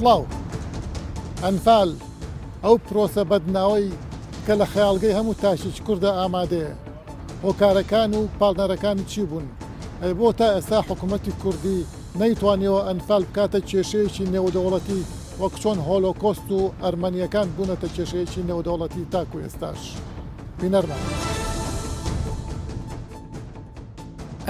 سڵاو. ئەنفال ئەو پرۆسە بەدناوەی کە لە خەیاڵگەی هەموو تاکێکی کورددا ئامادەیە، هۆکارەکان و پاڵنەرەکانی چی بوون؟ ئەی بۆ تا ئێستا حکوومەتی کوردی نەیتوانیوە ئەنفال بکاتە کێشەیەکی نێودەوڵەتی وەک چۆن هۆلۆکۆست و ئەرمەنییەکان بوونەتە کێشەیەکی نێودەوڵەتی تاکو ئێستاش؟ بینەرمان.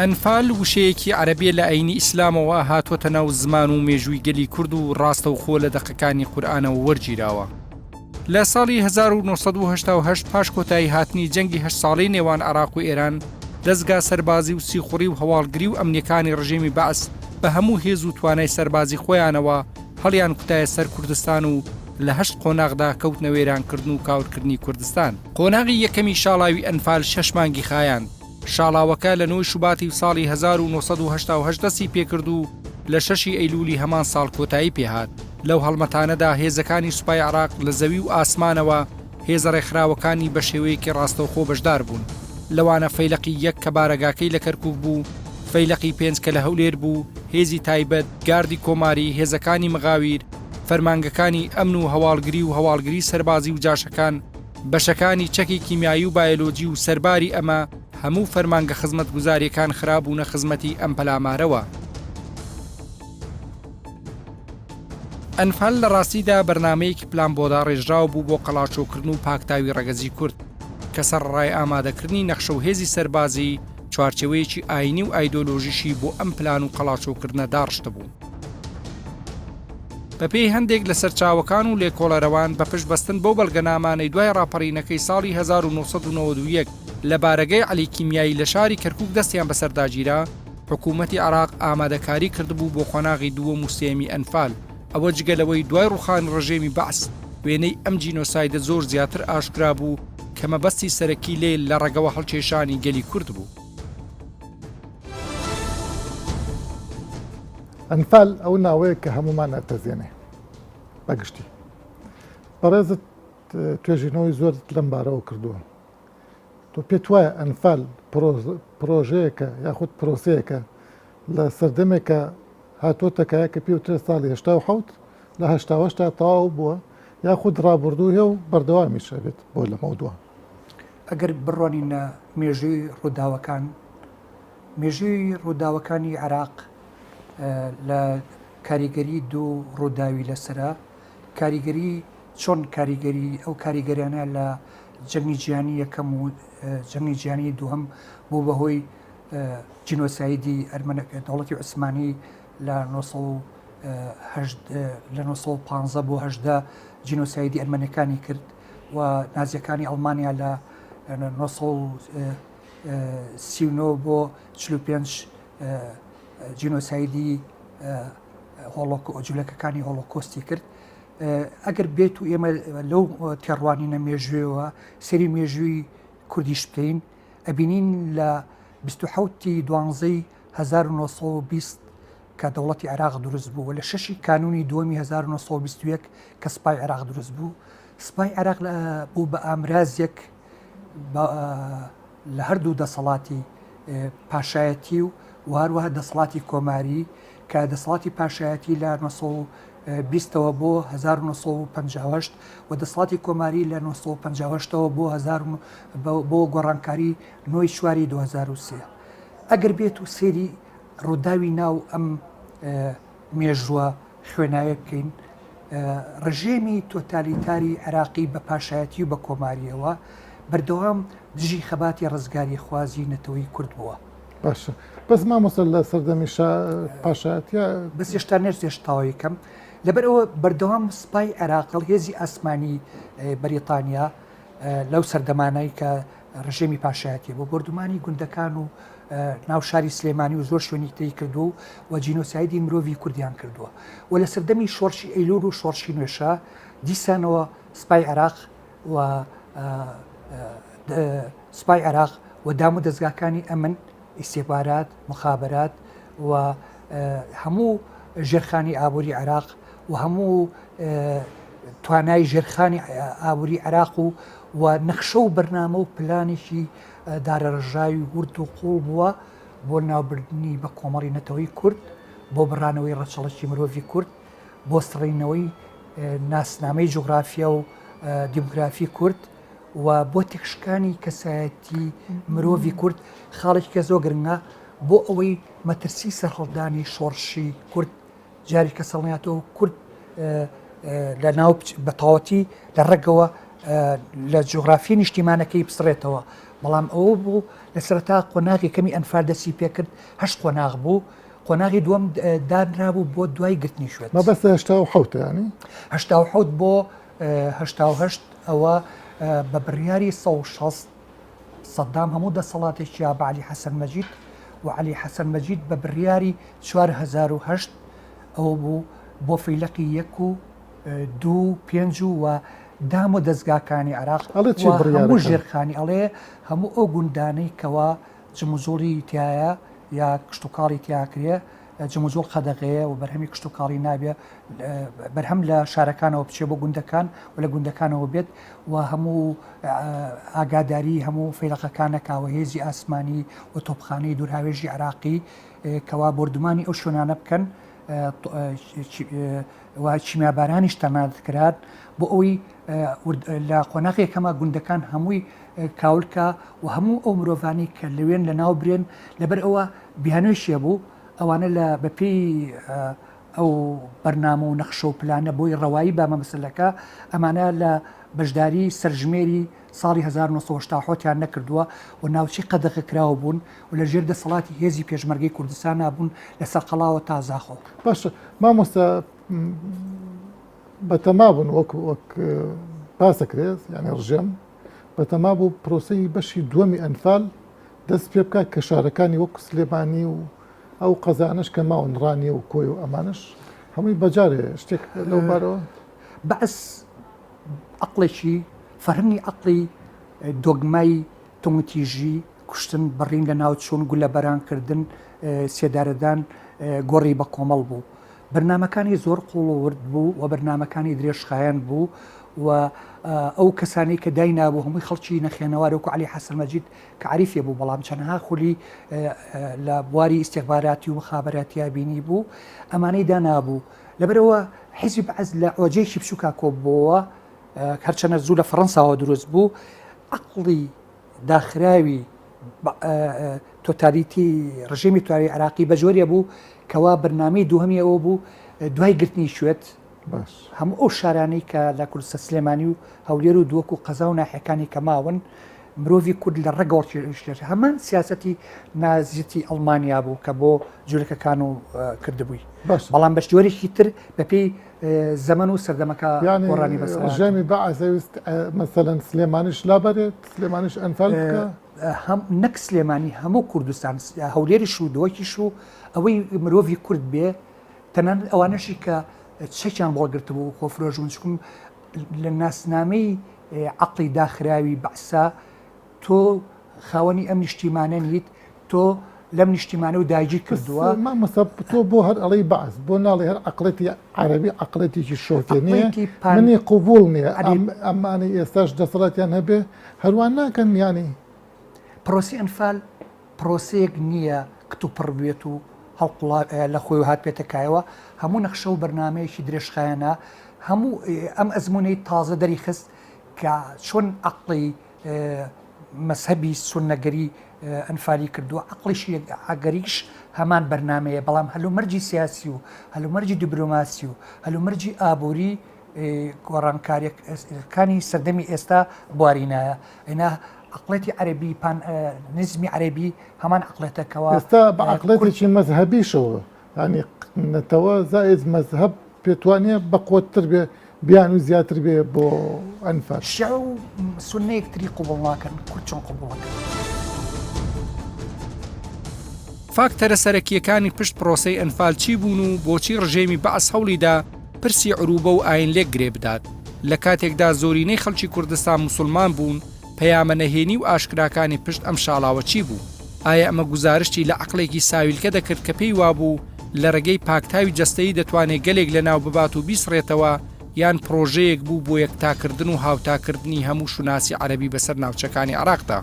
ئەنفال وشەیەکی عەرەبیە لە ئایینی ئیسلامەوە هاتووەتە ناو زمان و مێژووی گەلی کورد و ڕاستەوخۆ لە دەقەکانی قورئانەوە وەرگیراوە. لە ساڵی 1988 پاش کۆتایی هاتنی جەنگی هەشت ساڵەی نێوان عێراق و ئێران، دەزگا سەربازی و سیخوڕی و هەواڵگری و ئەمنیەکانی ڕژێمی بەعس بە هەموو هێز و توانای سەربازی خۆیانەوە هەڵیانکوتایە سەر کوردستان و لە هەشت قۆناغدا کەوتنە وێرانکردن و کاولکردنی کوردستان. قۆناغی یەکەمی شاڵاوی ئەنفال شەش مانگی خایاند. شاڵاوەکە لە نۆی شوباتی ساڵی 1988 دەستی پێکرد و لە شەشی ئەیلولی هەمان ساڵ کۆتایی پێهات. لەو هەڵمەتانەدا هێزەکانی سوپای عێراق لە زەوی و ئاسمانەوە هێزە ڕێکخراوەکانی بە شێوەیەکی ڕاستەوخۆ بەشدار بوون، لەوانە فەیلەقی یەک کە بارەگاکەی لە کەرکوک بوو، فەیلەقی پێنج کە لە هەولێر بوو، هێزی تایبەت، گاردی کۆماری، هێزەکانی مغاویر، فەرمانگەکانی ئەمن و هەواڵگری و هەواڵگری سەربازی و جاشەکان، بەشەکانی چەکی کیمیایی و بایۆلۆجی و سەرباری ئەمە هەموو فەرمانگە خزمەتگوزاریەکان خرابوونە خزمەتی ئەم پەلامارەوە. ئەنفال لە ڕاستیدا بەرنامەیەکی پلانبۆداڕێژراو بوو بۆ قەڵاچۆکردن و پاکتاوی ڕەگەزی کورد، کە سەرەڕای ئامادەکردنی نەخشە و هێزی سەربازی، چوارچێوەیەکی ئایینی و ئایدۆلۆژیشی بۆ ئەم پلان و قەڵاچۆکردنە داڕشتبوو. بەپێی هەندێک لە سەرچاوەکان و لێکۆڵەرەوان بە پشت بەستن بەو بەڵگەنامانەی دوای ڕاپەڕینەکەی ساڵی 1991 لە بارەگای عەلی کیمیایی لە شاری کەرکوک دەستیان بەسەرداگیرا، حکوومەتی عێراق ئامادەکاری کردبوو بۆ قۆناغی دووەم و سێیەمی ئەنفال، ئەوە جگە لەوەی دوای ڕووخانی ڕژێمی بەعس وێنەی ئەم جینۆسایدە زۆر زیاتر ئاشکرا بوو کە مەبەستی سەرەکی لێ لە ڕەگەوە هەڵکێشانی گەلی کورد بوو. ئەنفال ئەو ناوەیە کە هەموومان ئەتەزێنێ بەگشتی. بەڕێزت توێژینەوەی زۆرت لەم بارەوە کردووە. تۆ پێت وایە ئەنفال پرۆژەیەکە یاخود پرۆسەیەکە لە سەردەمێکە هاتووەتە کایە کە پێوترێ ساڵی 87 لە هەشتاوەشتا تەواو بووە یاخود ڕابردوو هەیە و بەردەوامیش ئەبێت بۆ لەمەودوا؟ ئەگەر بڕوانینە مێژووی ڕووداوەکان، مێژووی ڕووداوەکانی عێراق لە کاریگەری دوو ڕووداوی لەسرە کاریگەری چۆن کاریگەری ئەو کاریگەریانە لە جەنگی جیهانی یەکەم و جەنگی جیهانی دووهەم بوو بەهۆی جینۆسایدی ئەرمەنە دەوڵەتی عوسمانی لە لە 1915 بۆ 18 جینۆسایدی ئەرمەنەکانی کرد و نازیەکانی ئەڵمانیا لە 1939 بۆ 45 جینۆسایدی جولەکەکانی هۆڵۆکۆستی کرد ئەگەر بێت و ئێمە لەو تێڕوانینە مێژوویەوە سەری مێژووی کوردیش بکەین ئەبینین لە 27 دوانزەی 1920 کە دەوڵەتی عێراق دروست بوو و لە شەشی کانوونی دووەمی 1921 کە سپای عێراق دروست بوو سپای عێراق بوو بە ئامرازێک لە هەردوو دەسەڵاتی پاشایەتی و و هەروەها دەسەڵاتی کۆماری کە دەسەڵاتی پاشایەتی لە 1920 ەوە بۆ 1958 و دەسەڵاتی کۆماری لە 1958 ەوە بۆ 1000 بۆ گۆڕانکاری نۆی چواری 2003 ئەگەر بێت و سەیری ڕووداوی ناو ئەم مێژووە خوێناوێ بکەین ڕژێمی تۆتالیتاری عێراقی بە پاشایەتی و بە کۆماریەوە بەردەوام دژی خەباتی ڕزگاری خوازی نەتەوەی کورد بووە. باشە بەس مامۆستا لە سەردەمی شا پاشایەتیا بەس هێشتا نەرزێش تەواوی کەم لەبەر ئەوە بەردەوام سپای عێراق هێزی ئاسمانی بەریتانیا لەو سەردەمانەی کە ڕژێمی پاشایەتی بۆ بۆردومانی گوندەکان و ناو شاری سلێمانی و زۆر شوێنی تری کردووە و جینۆسایدی مرۆڤی کوردیان کردووە و لە سەردەمی شۆڕشی ئەیلول و شۆڕشی نوێشا دیسانەوە سپای عێراق و سپای عێراق و دام و دەزگاکانی ئەمن ئیستیخبارات مخابرات و هەموو ژێرخانی ئابووری عێراق و هەموو توانای ژێرخانی ئابووری عێراق و و نەخشە و بەرنامە و پلانێکی دارەڕژاوی ورد و قوڵ بووە بۆ ناوبردنی بە کۆمەڵی نەتەوەی کورد بۆ بڕانەوەی ڕەچەڵەکی مرۆڤی کورد. بۆ سڕینەوەی ناسنامەی جوغرافیا و دیموگرافی کورد و بۆ تێکشکانی کەسایەتی مرۆڤی کورد خاڵێکی کە زۆر گرنگە بۆ ئەوەی مەترسی سەرهەڵدانی شۆڕشی کورد جاری کە سەڵنیاتەوە کورد لە ناو بەتەواوەتی لە ڕێگەوە لە جوغرافی نیشتیمانەکەی بسڕێتەوە بەڵام ئەوە بوو لە سەرەتا قۆناغی کەمی ئەنفال دەستی پێکرد هەشت قۆناغ بوو قۆناغی دووەم دانرابوو بۆ دوای گرتنی شوێت مەبەستە 87 ینی 87 بۆ 88 ئەوە بە بڕیاری 160 سەدام هەموو دەسەڵاتێکی یا بە عەلی حەسەن مەجید و عەلی حەسەن مەجید بە بڕیاری 4008 ئەوە بوو بۆ فەیلەقی یەک و دوو و پێنج و و دام و دەزگاکانی عێراق ئەڵێ چی و هەموو بڕیارەکە؟ ژێرخانی ئەڵێ هەموو ئەو گوندانەی کەوا جموجوڵی تیایە یا کشتوکاڵی تیاکرێ جموجوڵ قەدەغەیە و بەرهەمی کشتوکاڵی نابێ بەرهەم لە شارەکانەوە بچێ بۆ گوندەکان و لە گوندەکانەوە بێت و هەموو ئاگاداری هەموو فەیلەقەکان نەکا و هێزی ئاسمانی و تۆپخانەی دوورهاوێژی عێراقی کەوا بۆردومانی ئەو شوێنانە بکەن و کیمیابارانیش تەنانەت کران بۆ ئەوەی لە قۆناغی یەکەما گوندەکان هەمووی کاولکە و هەموو ئەو مرۆڤانی کە لەوێن لە ناو برێن لەبەر ئەوە بیانوێشیە بوو ئەوانە لە بەپێی ئەو بەرنامە و نەخشە و پلانە بۆی ڕەوایی بامە مەسلەکە ئەمانە لە بەشداری سەرژمێری ساڵی 1970 یان نەکردووە و ناوچەی قەدەغەکراو بوون و لە ژێر دەسەڵاتی هێزی پێشمەرگەی کوردستانا بوون لە سەرقەڵاوە تا زاخۆ. باشە مامۆستا بەتەما بوون وەک وەک باسەکرێت یعنی ڕژێم بەتەما بوو پرۆسەی بەشی دووەمی ئەنفال دەست پێ بکات کە شارەکانی وەکو سلێمانی و ئەو قەزانش کە ماون ڕانیە و کۆی و ئەمانش هەمووی بەجارێ شتێک لەو بارەوە بەعس عەقڵێکی فەرهەنگی عەقڵی دۆگمای توندوتیژی، کوشتن، بڕین، لەناوچوون، گوللەبارانکردن، سێدارەدان، گۆڕی بەکۆمەڵ بوو. بەرنامەکانی زۆر قووڵ و ورد بوو و بەرنامەکانی درێژخایەن بوو و ئەو کەسانەی کە داینابوو هەمووی خەڵکی نەخوێنەوار وەکو عەلی حەسەن مەجید کە عەریفێ بوو بەڵام چەندەها خولی لە بواری ئیستیخباراتی و مخابەراتیا بینی بوو ئەمانەی دانابوو. لەبەرئەوە حیزبی بەعس لە عۆجەیەکی بچووکا کۆببۆوە هەرچەنە زوو لە فەڕەنساوە دروست بوو عەقڵی داخراوی تۆتالیتی ڕژێمی تواری عراقی بە جۆرێ بوو کەوا بەرنامەی دووهەمی ئەوە بوو دوای گرتنی کوێت هەموو ئەو شارانەی کە لە کوردستان سلێمانی و هەولێر و دووەک و قەزا و ناحیەکانی کە ماون مرۆڤی کورد لە ڕەگەوە کێشێت هەمان سیاسەتی نازیتی ئەڵمانیا بوو کە بۆ جولەکەکان و کردبووی بەڵام بە جۆرێکی تر بەپێی زەمەن و سەردەمەکە گۆڕانی بەسەر هات. ڕژێمی بەعس ئەویست مەسەلەن سلێمانیش لابەرێت، سلێمانیش ئەنفال بکا؟ هەم نەک سلێمانی هەموو کوردستان، هەولێریش و دهۆکیش و ئەوەی مرۆڤی کورد بێ، تەنانەت ئەوانەشی کە چەکیان بۆ گرتبوو خۆفرۆش بوون، چونکم لە ناسنامەی عەقڵی داخراوی بەعسا تۆ خاوەنی ئەم نیشتیمانە نیت، تۆ لەم نیشتیمانە و داگیر کردووە. مامۆستا تۆ بۆ هەر ئەڵێی بەعس بۆ ناڵێی هەر عەقڵێتی عەرەبی عەقڵێتێکی شۆفێنیە منی قبوڵ نییە ئەمانەی ئێستاش دەسەڵاتیان هەبێ هەروا ناکەن یانی. پرۆسەی ئەنفال پرۆسەیەک نییە کتوپڕ بێت و هەڵقوڵا لە خۆی و هاتبێتە کایەوە، هەموو نەخشە و بەرنامەیەکی درێژخایەنە، هەموو ئەم ئەزموونەی تازە دەریخست کە چۆن عەقڵی مەزهەبی سوننەگەری ئەنفالی کردووە، عەقڵی شیعەگەریش هەمان بەرنامەیە، بەڵام هەلومەرجی سیاسی و هەلومەرجی دیبلۆماسی و هەلومەرجی ئابووری گۆڕانکاریەکانی سەردەمی ئێستا بواری نایە ئەینا عەقڵێتی عەرەبی پان نزمی عەرەبی هەمان عەقڵێتە کەوا ئێستا بە عەقڵێتێکی مەزهەبیشەوە یانی نەتەوە زائید مەزهەب پێتوانە بەقوەتتر بێ بیان و زیاتر بێ بۆ ئەنفال. شیعە و سوننە یەکتری قبوڵ ناکەن، کورد چۆن قبوڵەکەن؟ فاکتەرە سەرەکییەکانی پشت پرۆسەی ئەنفال چی بوون و بۆچی ڕژێمی بەعس هەوڵیدا پرسی عروبە و ئاین لێک گرێ بدات لە کاتێکدا زۆرینەی خەڵکی کوردستان موسوڵمان بوون، پەیامە نەهێنی و ئاشکراکانی پشت ئەم شاڵاوە چی بوو؟ ئایا ئەمە گوزارشتی لە عەقڵێکی ساویلکە دەکرد کە پێی وابوو لە ڕێگەی پاکتاوی جەستەیی دەتوانێ گەلێک لەناو ببات و بیسڕێتەوە یان پڕۆژەیەک بوو بۆ یەکتاکردن و هاوتاکردنی هەموو شوناسی عەرەبی بەسەر ناوچەکانی عێراقدا؟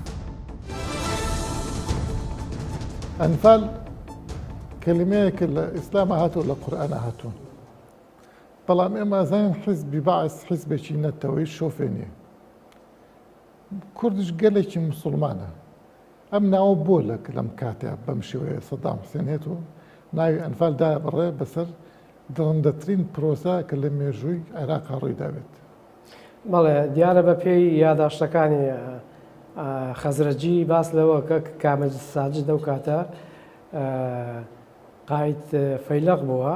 ئەنفال کەلیمەیەکە لە ئیسلاما هاتووە لە قورئانا هاتووە. بەڵام ئێمە ئەزانین حیزبی بەعس حیزبێکی نەتەوەی شۆفێنیە کوردیش گەلێکی مسوڵمانە ئەم ناوە بۆ لە لەم کاتە بەم شێوەیە سەدام حسێن هێت و ناوی ئەنفال دابڕێ بەسەر دڕندەترین پرۆسە کە لە مێژووی عێراقا ڕووی دابێت. بەڵێ دیارە بە پێی یاداشتەکانی خەزرەجی باس لەوە کە کامەج ساجد ئەو کاتە قاید فەیلەق بووە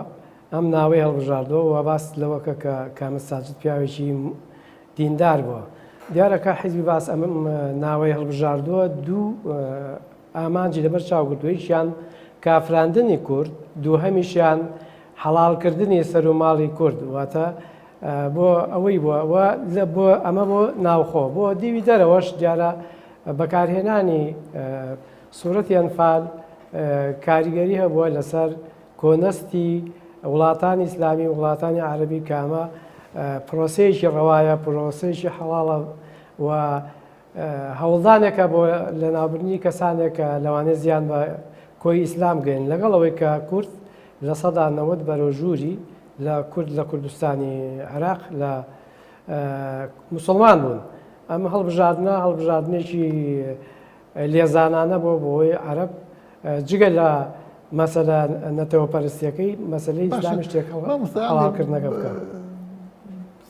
ئەم ناوەی هەڵبژاردووە و باس لەوە کە کە کامەج ساجد پیاوێکی دیندار بووە. دیارە کە حیزبی بەعس ئەم ناوەی هەڵبژاردووە دوو ئامانجی لەبەر چاو گرتووە، یەکیان کافراندنی کورد، دووهەمیشیان حەڵاڵکردنی سەر و ماڵی کورد، واتە بۆ ئەوەی بووە و بۆ ئەمە بۆ ناوخۆ، بۆ دیوی دەرەوەش دیارە بەکارهێنانی سوورەتی ئەنفال کاریگەری هەبووە لەسەر کۆنەستی وڵاتانی ئیسلامی و وڵاتانی عەرەبی کە ئەمە پرۆسەیەکی ڕەوایە، پرۆسەیەکی حەڵاڵە و هەوڵدانێکە بۆ لەناوبردنی کەسانێک کە لەوانەیە زیان بە کۆی ئیسلام بگەین لەگەڵ ئەوەی کە کورد 90% بەرەو ژووری لە کورد لە کوردستانی عێراق لە مسلمان بوون ئەم هەڵبژاردنە هەڵبژاردنێکی لێزانانە بۆ بۆی عەرەب جگە لە مەسەلە نەتەوەپەرستیەکەی مەسەلەی ئیسلامیش تێکەڵ حەڵاڵکردنەکە بکا.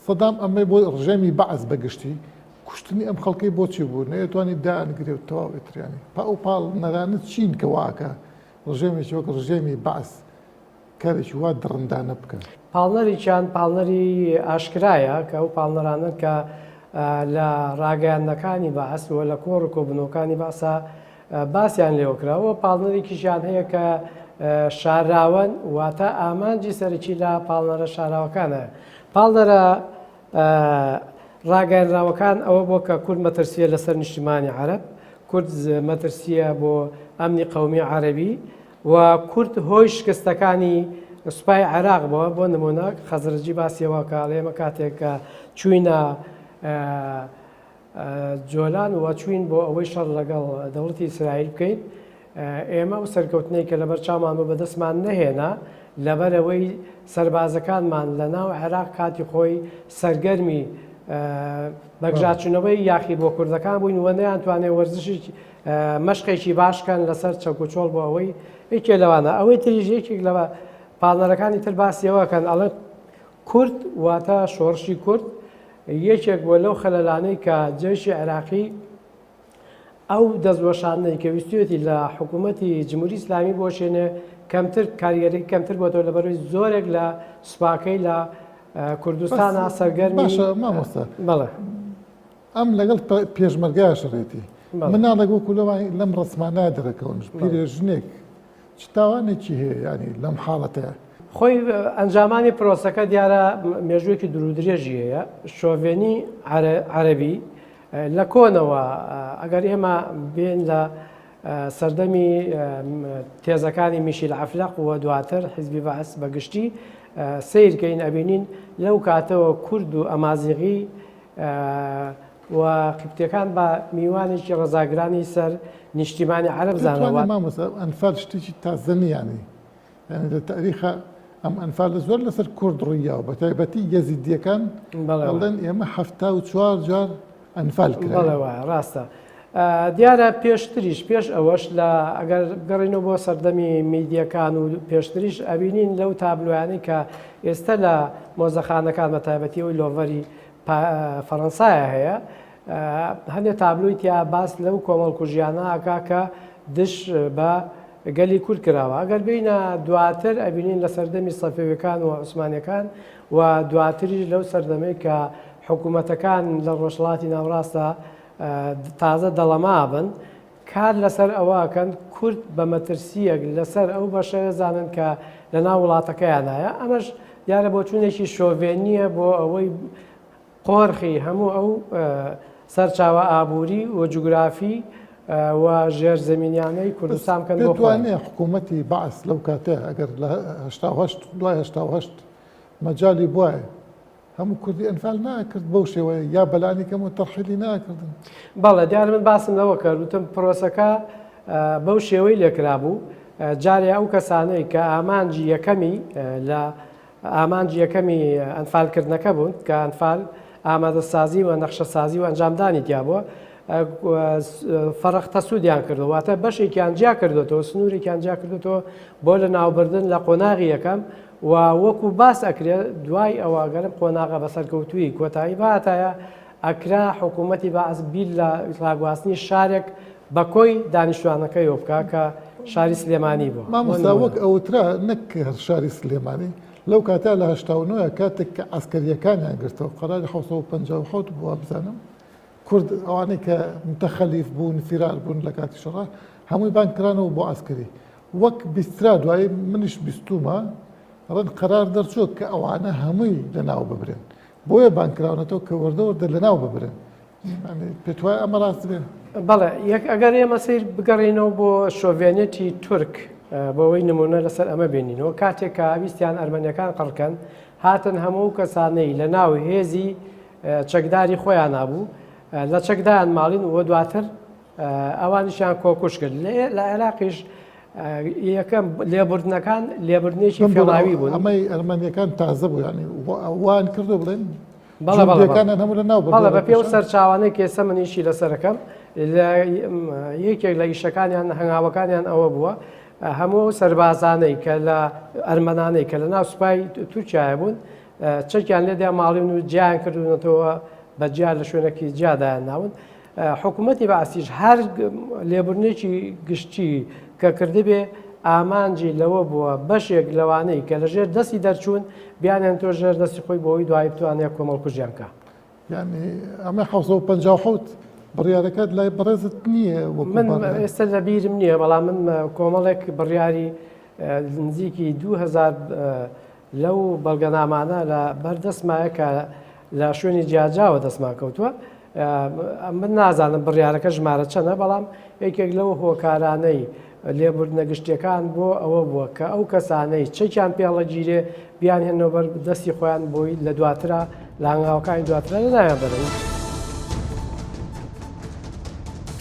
سەدام ئەمەی بۆ ڕژێمی بەعس بەگشتی کوشتنی ئەم خەڵکەی بۆچی بوو نەیەتوانی دانگرێ و تەواو ئیتریانی پا ئەو پاڵنەرانە چین کە واکە ڕژێمێکی وەک ڕژێمی بەعس کارێکی وا دڕندانە بکەن. پاڵنەرێکیان پاڵنەری ئاشکرایە کە ئەو پاڵنەرانەن کە لە ڕاگەیاندنەکانی بەعس و لە کۆڕ و کۆبوونەوەکانی بەعسا باسیان لێوە کراوە، پاڵنەرێکیشیان هەیە کە شاراوەن، واتە ئامانجی سەرەکی لە پاڵنەرە شاراوەکانە. پاڵنەرە ڕاگەیەنراوەکان ئەوە بووە کە کورد مەترسییە لەسەر نیشتیمانی عەرەب، کورد مەترسییە بۆ ئەمنی قەومی عەرەبی، و کورد هۆی شکستەکانی سوپای عێراق بووە، بۆ نموونە خەزرەجی باسی ئەوە کە ئەڵێ ئێمە کاتێک کە چووینە جۆلان و چووین بۆ ئەوەی شەڕ لەگەڵ دەوڵەتی ئیسرائیل بکەین ئێمە ئەو سەرکەوتنەی کە لەبەر چاومان بوو بەدەستمان نەهێنا لەبەرئەوەی سەربازەکانمان لە ناو عێراق کاتی خۆی سەرگەرمی بەگژاچوونەوەی یاخی بۆ کوردەکان بووین و نەیانتوانێت وەرزشی مەشقێکی باش کەن لەسەر چەک و چۆڵ بۆ ئەوەی یەکێ لەوانە ئەوەی تریش یەکێک لە پاڵنەرەکانی تر باسی ئەوە کەن ئەڵێن کورد واتە شۆڕشی کورد یەکێک بووە لەو خەلەلانەی کە جەیشی عێراقی ئەو دەستوەشاندنەی کە ویستویەتی لە حکوومەتی جمهوری ئیسلامی بۆشێنێ کەمتر کاریگەری کەمتر بۆتەوە لەبەرەوەی زۆرێک لە سوپاکەی لە کوردستانە سەرگەرمی باشە مامۆستا بەڵێ ئەم لەگەڵ پێشمەرگە شەڕێتی مناڵێک وەکو لەوان لەم ڕسمانە دەرەکەون پیرێژنێک چ تاوانێکی هەیە ینی لەم حاڵەتەیە؟ خۆی ئەنجامانی پرۆسەکە دیارە مێژوویەکی دوورودرێژی هەیە شۆڤێنی عەرەبی لە کۆنەوە ئەگەر ئێمە بێن لە سەردەمی تێزەکانی میشیل عەفلەق و دواتر حیزبی بەعس بە گشتی سیرکەین ئەبینین لەو کاتەوە کورد و ئەمازیغی و قیبتیەکان بە میوانێکی ڕەزاگرانی سەر نیشتیمانی عەرەب زانراوە. مامۆستا ئەنفال شتێکی تازە نییە یانی یانی لە تاریخا ئەم ئەنفالە زۆر لەسەر کورد ڕوویاوە بە تایبەتی یەزیدیەکان ئەڵێن ئێمە 74 جار ئەنفال کرا. بەڵێ وایە ڕاستە. دیارە پێشتریش پێش ئەوەش لە ئەگەر بگەڕینەوە بۆ سەردەمی میدیەکان و پێشتریش ئەبینین لەو تابلۆیانەی کە ئێستا لە مۆزەخانەکان بە تایبەتی ئەوی لۆڤەری فەڕەنسایە هەیە هەندێک تابلۆی تیا باس لەو کۆمەڵکوژیانە ئەکا کە دژ بە گەلی کورد کراوە ئەگەر بینە دواتر ئەبینین لە سەردەمی سەفەویەکان و عوسمانەکان و دواتریش لەو سەردەمەی کە حکوومەتەکان لە ڕۆژهەڵاتی ناوەڕاستە تازە دەڵەمابن کار لەسەر ئەوە ئەکەن کورد بە مەترسییەک لەسەر ئەو بەشە زانن کە لەناو وڵاتەکەیانایە، ئەمەش دیارە بۆچوونێکی شۆڤێنییە بۆ ئەوەی قۆرخی هەموو ئەو سەرچاوە ئابووری و جوگرافی و ژێرزەمینیانەی کوردستان بکەن بۆ پێت خۆیان. وانییە حکوومەتی بەعس لەو کاتە ئەگەر لە 88 دوای 88 مەجالی بوایە هەموو کوردی ئەنفال ناکرد بەو شێوەیە یا بەلانی کەم و تەرحیلی ناکردن. بەڵێ دیارە من باسم لەوە کرد وتم پرۆسەکە بەو شێوەی لێکرابوو جارێ ئەو کەسانەی کە ئامانجی یەکەمی لە. ئامانجی یەکەمی ئەنفالکردنەکە بوون کە ئەنفال ئامادەسازی و نەخشەسازی و ئەنجامدانی تیا بووە فەرق تەسوودیان کردو واتە بەشێکیان جیا کردوێتەوە سنوورێکیان جیا کردوێتەوە بۆ لە ناوبردن لە قۆناغی یەکەم و وەکو باس ئەکرێ دوای ئەوە گەرم قۆناغە بە سەرکەوتووی کۆتایی باتایە ئەکرا حکوومەتی بەعس بیر لە ڕاگواستنی شارێک بە کۆی دانیشتوانەکەیەوە بکا کە شاری سلێمانی بووە. مامۆستا وەک ئەوترا نەک هەر شاری سلێمانی لەو کاتە لە 89 کاتێک کە عەسکەریەکانیان گرتەوە قەراری 757 بوو وابزانم کورد ئەوانەی کە متەخەلیف بوون فیرار بوون لە کاتی شەڕا هەمووی بانگ کرانەوە بۆ عەسکەری وەک بیسترا دوایی منیش بیستومە ئەڵێن قەرار دەرچووە کە ئەوانە هەمووی لەناو ببرێن بۆیە بانگ کراونەتەوە کە وردە وردە لەناو ببرێن پێت وایە ئەمە ڕاست بێ؟ بەڵێ یەک ئەگەر ئێمە سیر بگەڕێینەوە بۆ شۆڤێنێتی تورک بۆەوەی نمونە لەسەر ئەمە بینینەوە کاتێک کە ویستیان ئەرمەنیەکان قڕکەن هاتن هەموو کەسانەی لە ناو هێزی چەکداری خۆیان نابوو لە چەکدایان ماڵین و دواتر ئەوانیشیان کۆکوش کرد لە عێراقیش یەکەم لێبوردنەکان لێبوردنێکی فێڵاوی بوون ئەمەی ئەرمەنیەکان تازە بوو ینی وان کردو بڵێن بەڵێ هەموو لە ناو بەڵێ بە پێ و سەرچاوانەی کە ئێستا من ئیشی لەسەرەکەم یەکێک لە ئیشەکانیان هەنگاوەکانیان ئەوە بووە هەموو سەربازانەی کە لە ئەرمەنانەی کە لە ناو سوپای تورکایە بوون چەکیان لێدا ماڵین و جیان کردوونەتەوە بە جیا لە شوێنێکی جیادایان ناون حکوومەتی بەعسیش هەر لێبوردنێکی گشتی کە کردبێ ئامانجی لەوە بووە بەشێک لەوانەی کە لەژێر دەستی دەرچوون بیانێنتەوە ژێر دەستی خۆی بۆ ئەوەی دوایی بتوانێت کۆمەڵکوژیان بکا. یانی ئەمە 757 بڕیارەکەت لای بەڕێزت نییە وەکو من ئێستا لە بیرم نییە بەڵام من کۆمەڵێک بڕیاری نزیکی 2000 لەو بەڵگەنامانە لە بەر دەستمایە کە لە شوێنی جیاجیاوە دەستمان کەوتووە، من نازانم بڕیارەکە ژمارە چەنە، بەڵام یەکێک لەو هۆکارانەی لێبوردنە گشتیەکان بۆ ئەوە بووە کە ئەو کەسانەی چەکیان پێڵەگیرێ بیانهێننەوە بەر دەستی خۆیان بۆی لە دواترا لە هەنگاوەکانی دواترا لەناویان بەرن.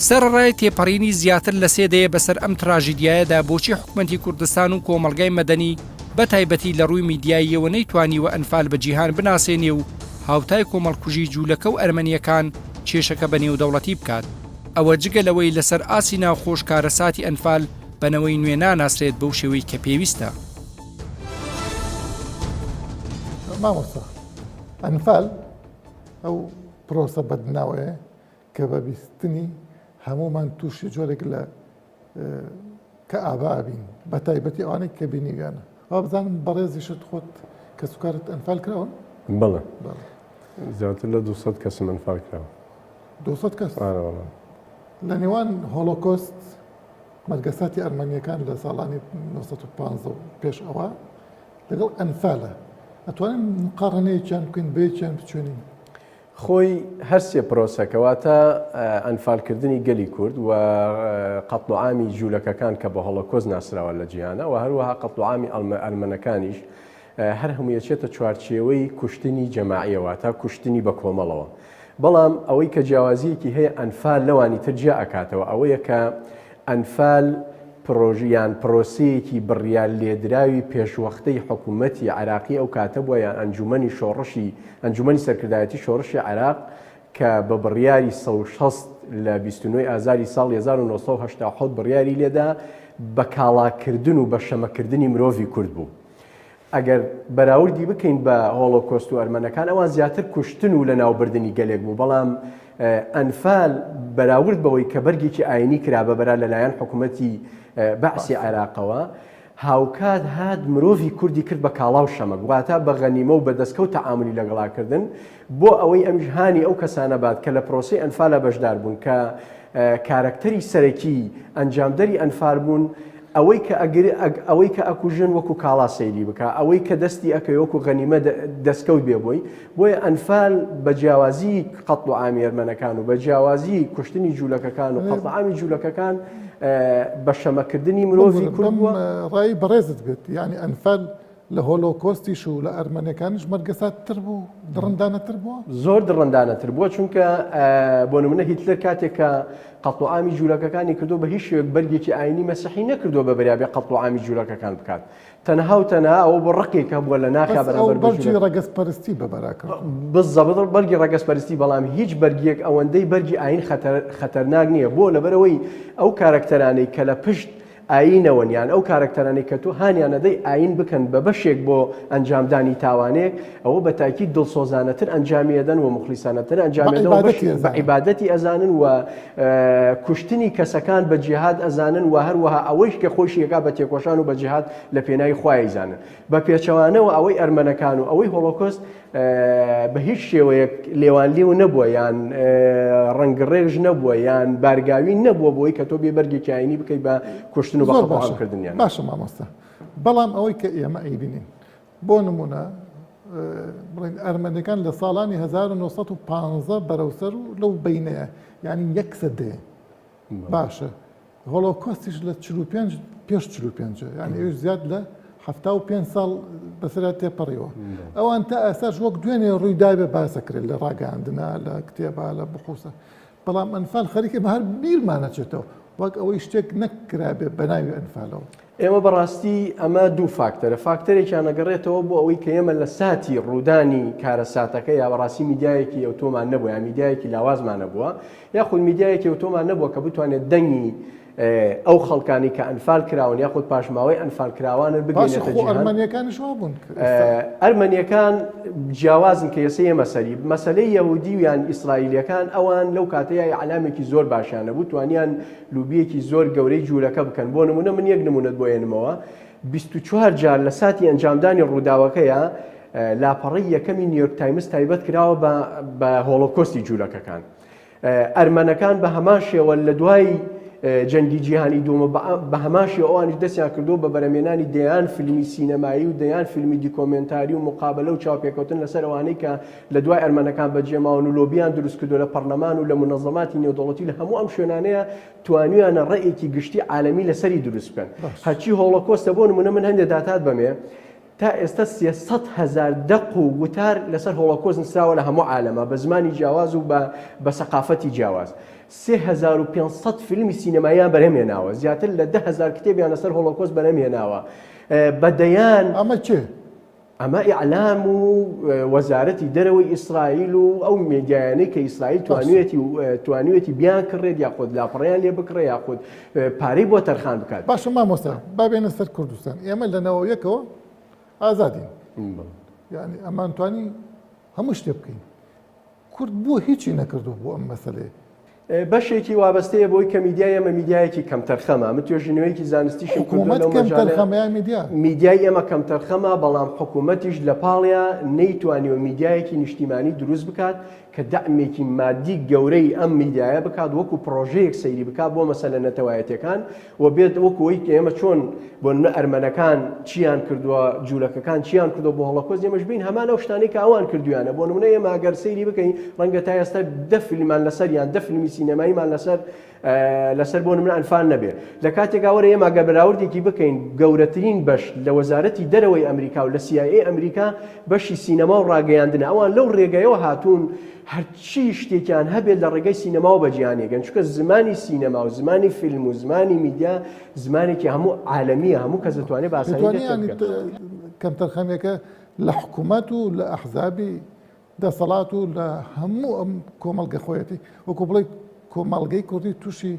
سەرەڕای تێپەڕینی زیاتر لە سێ دەیە بەسەر ئەم تراژیدیایەدا بۆچی حکومەتی کوردستان و کۆمەڵگای مەدەنی بە تایبەتی لە ڕووی میدیاییەوە نەیتوانیوە ئەنفال بە جیهان بناسێنێ و هاوتای کۆمەڵکوژی جوولەکە و ئەرمەنییەکان کێشەکە بە نێودەوڵەتی بکات. ئەوە جگە لەوەی لەسەر ئاستی ناوخۆش کارەساتی ئەنفال بە نەوەی نوێ ناناسرێت بەو شێوەی کە پێویستە. مامۆستا ئەنفال ئەو پرۆسە بەدناوەیە کە بە بیستنی هەموومان تووشی جۆرێک لە کەئابە ئەبین بە تایبەتی ئەوانەی کە بینیویانە وابزانم بەڕێزیشت خۆت کەسوکارت ئەنفال کراون؟ بەڵێ زیاتر لە 200 کەسم ئەنفال کراوە. 200 کەس؟ ئارە وەڵا. لە نێوان هۆڵۆکۆست مەرگەساتی ئەرمەنیەکان لە ساڵانی 1915 و پێش ئەوە لەگەڵ ئەنفالە ئەتوانین مقاڕنەیەکیان بکەین بەیەکیان بچوێنین؟ خۆی هەر سێ پرۆسەکە واتە ئەنفالکردنی گەلی کورد و قەتڵوعامی جوولەکەکان کە بە هۆڵۆکۆست ناسراوە لە جیهانا و هەروەها قەتڵوعامی ئەرمەنەکانیش هەر هەمووی ئەچێتە چوارچێوەی کوشتنی جەماعیەوە واتە کوشتنی بە کۆمەڵەوە بەڵام ئەوەی کە جیاوازیەکی هەیە ئەنفال لەوانی تر جیا ئەکاتەوە ئەوەیە کە ئەنفال پرۆژ یان پرۆسەیەکی بڕیار لێدراوی پێشوەختەی حکوومەتی عێراقی ئەو کاتە بووە یان ئەنجوومەنی شۆڕشی ئەنجوومەنی سەرکردایەتی شۆڕشی عێراق کە بە بڕیاری 160 لە 29 ئازاری ساڵی 1987 بڕیاری لێدا بە کاڵاکردن و بە شەمەکردنی مرۆڤی کورد بوو. ئەگەر بەراوردی بکەین بە هۆڵۆکۆست و ئەرمەنەکان ئەوان زیاتر کوشتن و لەناوبردنی گەلێک بوو بەڵام ئەنفال بەراورد بەوەی کە بەرگێکی ئاینی کرا بە بەرا لەلایەن حکوومەتی بەعسی عێراقەوە هاوکات هات مرۆڤی کوردی کرد بە کاڵا و شەمەک واتە بە غەنیمە و بە دەستکەوت تەعاملی لەگەڵا کردن بۆ ئەوەی ئەمیش هانی ئەو کەسانە بات کە لە پرۆسەی ئەنفالا بەشدار بوون کە کارەکتەری سەرەکی ئەنجامدەری ئەنفال بوون ئەوەی کە ئەگر ئەوەی کە ئەکوژن وەکو کاڵا سەیری بکا ئەوەی کە دەستی ئەکەوێ وەکو غەنیمە دەستکەوت بێ بۆی بۆیە ئەنفال بە جیاوازی قەتڵ و عامی ئەرمەنەکان و بە جیاوازی کوشتنی جوولەکەکان و قەتڵ عامی جوولەکەکان بە شەمەکردنی مرۆڤی کورد بووە. ڕای بەڕێزت بێت یعنی ئەنفال. لە هۆلۆکۆستیش و لە ئەرمەنەکانیش مەرگەساتتر بوو، دڕندانەتر بووە؟ زۆر دڕندانەتر بووە، چونکە بۆ نمونە هیتلەر کاتێک کە قەتڵوعامی جوولەکەکانی کردووە بە هیچ شێوەیەک بەرگێکی ئایینی مەسیحی نەکردووە بە بەریا بێ قەتڵوعامی جوولەکەکان بکات. تەنها و تەنها ئەوە بۆ ڕقێک هەبووە لە ناخیا بەس ئەو بەرامبەر بە بەرگی جوولەکە. ڕەگەزپەرستی بە بەرا کردووە. بالضبط بەرگی ڕەگەزپەرستی بەڵام هیچ بەرگیەک ئەوەندەی بەرگی ئایین خەتەر خەتەرناک نییە بۆ لەبەرئەوەی ئەو کارەکتەرانەی کە لە پشت ئایینەوەن یان ئەو کارەکتەرانەی کە تۆ هانیان ئەدەی ئایین بکەن بە بەشێک بۆ ئەنجامدانی تاوانێک ئەوە بە تاکید دڵسۆزانەتر ئەنجامی ئەدەن و موخلیسانەتر بە ئەنجامی ئەدەن و بەش عیبادەتی بە ئەزانن. عیبادەتی ئەزانن و کوشتنی کەسەکان بە جیهاد ئەزانن و هەروەها ئەوەیش کە خۆیشی ئەکا بە تێکۆشان و بە جیهاد لە پێناوی خوا ئەیزانن. بە پێچەوانەوە ئەوەی ئەرمەنەکان و ئەوەی هۆڵۆکۆست بە هیچ شێوەیەک لێوانلێو نەبووە یان ڕەنگڕێژ نەبووە یان بارگاوی نەبووە بۆی کە تۆ بێ بەرگێکی ئاینی بکەی بە کوشتن و بە زۆر قەتڵ باشە کردنیان. باشە مامۆستا بەڵام ئەوەی کە ئێمە ئەیبینین بۆ نمونە بڵێن ئەرمەنەکان لە ساڵانی 1915 بەرەو سەر و لەو بینەیە یعنی یەک سەدەیە باشە هۆلۆکۆستیش لە 45 پێش 45 یعنی ئەویش زیاد لە 75 ساڵ بەسەرا تێپەڕیوە ئەوان تا ئێستاش وەک دوێنێ ڕووی دابێ باسەکرێت لە ڕاگەاندنا لە کتێبا لە بحوسە بەڵام ئەنفال خەریکە بە هەر بیرمان ئەچێتەوە وەک ئەوەی شتێک نەکرابێ بە ناوی ئەنفالەوە. ئێمە بەڕاستی ئەمە دوو فاکتەرە، فاکتەرێکیان ئەگەڕێتەوە بۆ ئەوەی کە ئێمە لە ساتی ڕوودانی کارەساتەکە یا بەڕاستی میدیایەکی ئەوتۆمان نەبووە یا میدیایەکی لاوازمان نەبووە یاخود میدیایەکی ئەوتۆمان نەبووە کە بتوانێت دەنگی ئەو خەڵکانی کە ئەنفال کراون یاخود پاشماوەی ئەنفال کراوانن بگەینێتە جیهان. ئەرمەنیەکانیش وابوون. ئەرمەنیەکان جیاوازن کە ئێستا ئێمە سەری مەسەلەی یەهودی و یان ئیسرائیلیەکان ئەوان لەو کاتەیە ئیعلامێکی زۆر باشیان نەبوو توانیان لوبیەکی زۆر گەورەی جوولەکە بکەن بۆ نمونە من یەک نمونەت بۆ ئێنمەوە 24 جار لە ساتی ئەنجامدانی ڕووداوەکەیە لاپەڕەی یەکەمی نیویۆرک تایمز تایبەت کراوە بە هۆڵۆکۆستی جوولەکەکان ئەرمەنەکان بە هەمان شێوە لە دوای جەنگی جیهانی دووەمە بە هەمان شێوە ئەوانیش دەستیان کردووە بە بەرەمێنانی دەیان فیلمی سینەمایی و دەیان فیلمی دیکۆمێنتاری و مقابلە و چاوپێکەوتن لەسەر ئەوانەی کە لە دوای ئەرمەنەکان بەجێماون و لۆبیان دروست کردووە لە پەرلەمان و لە مونەزەماتی نێودەوڵەتی لە هەموو ئەم شوێنانەیە توانیویانە ڕێیەکی گشتی عالەمی لەسەری دروست بکەن هەرچی هۆڵۆکۆستە بۆ نمونە من هەندێک داتات بەمێ تا ئێستا 300 هەزار دەق و وتار لەسەر هۆڵۆکۆست نووسراوە لە هەموو عالەمە بە زمانی جیاواز و بە بە سەقافەتی جیاواز. 3500 فیلمی سینەماییان بەرهەم هێناوە، زیاتر لە 10,000 کتێبیان لەسەر هۆڵۆکۆست بەرهەم هێناوە. بە دەیان. ئەمە کێ؟ ئەمە ئیعلام و وەزارەتی دەرەوەی ئیسرائیل و ئەو مێدیایانەی کە ئیسرائیل توانیویەتی توانیویەتی بیانکڕێت یاخود لاپەڕەیان لێ بکڕێ یاخود پارەی بۆ تەرخان بکات. باشە مامۆستا با بێنە سەر کوردستان ئێمە لە نەوە یەکەوە ئازادین یعنی ئەمان توانی هەموو شتێ بکەین کورد بۆ هیچی نەکردو بۆ ئەم مەسلەیە بەشێکی وابەستەیە بۆی کە میدیای ئێمە میدیایەکی کەمتەرخەمە من توێژینەوەیەکی زانستیشم کردووە لەو مەجالە میدیا میدیای ئێمە کەمتەرخەمە بەڵام حکوومەتیش لە پاڵیا نەیتوانیوە میدیایەکی نیشتیمانی دروست بکات کە دەعمێکی مادی گەورەی ئەم میدیایە بکات وەکو پڕۆژەیەک سەیری بکات بۆ مەسەلە نەتەوایەتیەکان و بێت وەکو ئەوەی کە ئێمە چۆن بۆ نمونە ئەرمەنەکان چیان کردووە جوولەکەکان چیان کردووە بۆ هۆڵۆکۆست ئێمەش بین هەمان ئەو شتانەی کە ئەوان کردویانە بۆ نمونە ئێمە ئەگەر سەیری بکەین ڕەنگە تا ئێستا دە فیلمان لەسەر یان دە فیلمی سینەماییمان لەسەر لەسەر بۆ نمونە ئەنفال نەبێ لە کاتێکا وەرە ئێمە گەر بەراوردێکی بکەین گەورەترین بەش لە وەزارەتی دەرەوەی ئەمریکا و لە CIA ئەمریکا بەشی سینەما و ڕاگەیاندنە ئەوان لەو ڕێگەیەوە هاتوون هەرچی شتێکیان هەبێت لە ڕێگەی سینەماوە بە جیهانێگەن چونکە زمانی سینەما و زمانی فیلم و زمانی میدیا زمانێکی هەموو عالەمیە هەموو کەس دەتوانێت بە ئاسانی دەتوانێت کەمتەرخەمیەکە لە حکوومەت و لە ئەحزابی دەسەڵات و لە هەموو ئەم کۆمەڵگە خۆیەتی وەکو بڵێ کۆمەڵگەی کوردی تووشی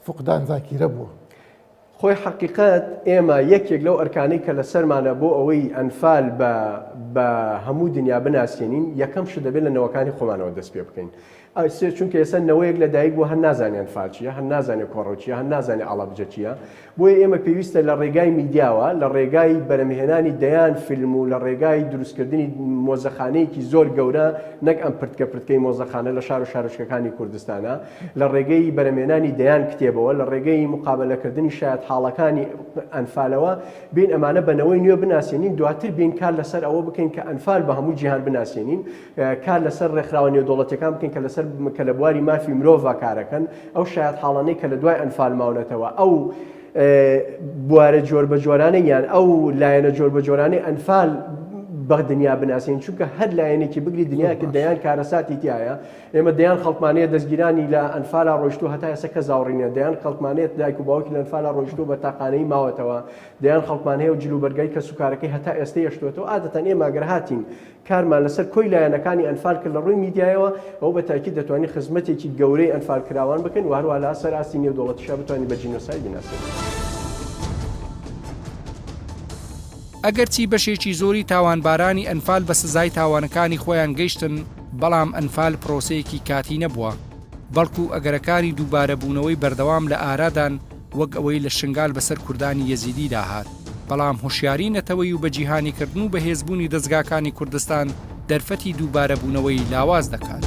فقدان زاکیرە بووە. خۆی حەقیقەت ئێمە یەکێک لەو ئەرکانەی کە لەسەرمانە بۆ ئەوەی ئەنفال بە بە هەموو دنیا بناسێنین یەکەم شت دەبێت لە نەوەکانی خۆمانەوە دەست پێ بکەین سێ چونکە ئێستا نەوەیەک لە دایک بووە هەر نازانێ ئەنفال چییە هەر نازانێ کۆڕەو چییە هەر نازانێ ئاڵابجە چییە بۆیە ئێمە پێویستە لە ڕێگای میدیاوە، لە ڕێگای بەرەمهێنانی دەیان فیلم و لە ڕێگای دروستکردنی مۆزەخانەیەکی زۆر گەورە، نەک ئەم پرتکە پرتکەی مۆزەخانە لە شار و شارۆچکەکانی کوردستانە، لە ڕێگەی بەرەمێنانی دەیان کتێبەوە، لە ڕێگەی موقابەلەکردنی شایەتحاڵەکانی ئەنفالەوە، بێین ئەمانە بە نەوەی نوێ بناسێنین، دواتر بێین کار لەسەر ئەوە بکەین کە ئەنفال بە هەموو جیهان بناسێنین، کار لەسەر ڕێکخراوە نێودەوڵەتیەکان بکەین کە لەسەر کە لە بواری مافی مرۆڤا کارەکەن، ئەو شایەتحاڵانەی کە لە دوای ئەنفال ماونەتەوە، ئەو. بوارە جۆربەجۆرانەی یان ئەو لایەنە جۆربەجۆرانەی ئەنفال بە دنیا بناسین چونکە هەر لایەنێکی بگری دنیاکە دەیان کارەساتی تایە ئێمە دەیان خەڵکمانەیە دەستگیرانی لە ئەنفالا ڕۆیشتو هەتا ئێستا کەس زاوڕینە دەیان خەڵکمانەیە دایک و باوکی لە ئەنفالا ڕۆیشتو بە تاقانەی ماوەتەوە دەیان خەڵکمان هەیە و جلوبەرگای کەسوکارەکەی هەتا ئێستا یەشتوەتەوە عادەتەن ئێمە گەر هاتین کارمان لەسەر کۆی لایەنەکانی ئەنفال کرد لە ڕووی میدیایەوە، ئەوە بە تاکید دەتوانین خزمەتێکی گەورەی ئەنفالکراوان بکەین و هەروەها لە سەر ئاستی نێودەوڵەتیشا بتوانین بە جینۆساید بیناسێنین. ئەگەرچی بەشێکی زۆری تاوانبارانی ئەنفال بە سزای تاوانەکانی خۆیان گەیشتن، بەڵام ئەنفال پرۆسەیەکی کاتی نەبووە، بەڵکو ئەگەرەکانی دووبارەبوونەوەی بەردەوام لە ئارادان وەک ئەوەی لە شنگال بەسەر کوردانی یەزیدیدا هات. بەڵام هۆشیاری نەتەوەیی و بەجیهانیکردن و بەهێزبوونی دەزگاکانی کوردستان دەرفەتی دووبارەبوونەوەی لاواز دەکات.